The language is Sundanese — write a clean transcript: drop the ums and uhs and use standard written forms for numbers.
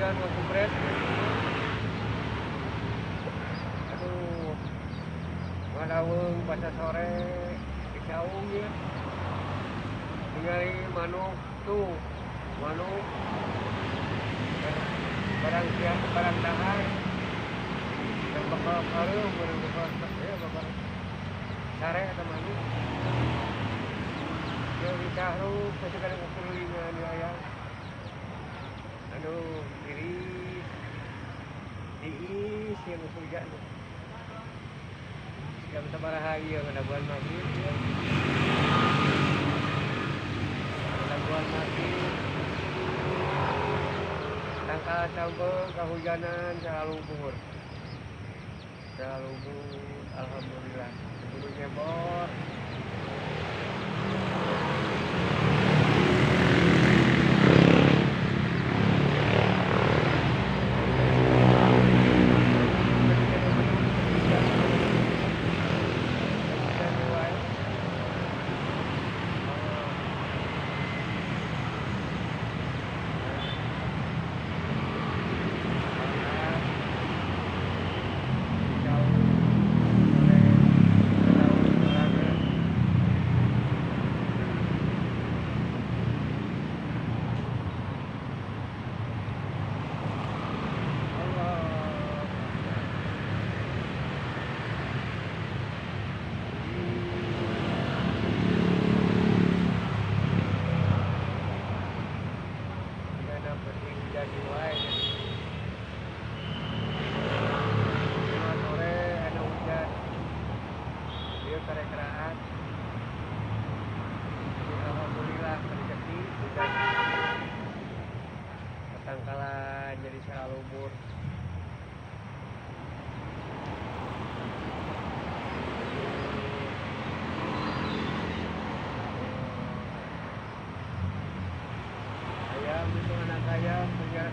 Hujan ngakupret. Aduh, ngadaweung basa sore di saung ya. Ningali manuk tuh, manuk barang siang barang dahar. Dan bakal kareu barang bakal ya bakal sare eta manuk. Ya dicahrup pasti kadang kekulilingan ya ayam. Aduh, tiris. Tiis yang hujan. Jam sabaraha ieu ngadaguan maghrib ya. Ngadaguan maghrib. Tangkal sampeu kahujanan salubur. Salubur, alhamdulillah. Kudu nyebor. Alhamdulillah rezeki hujan petangkalan jadi salubur. Ayam itu anak ayam punya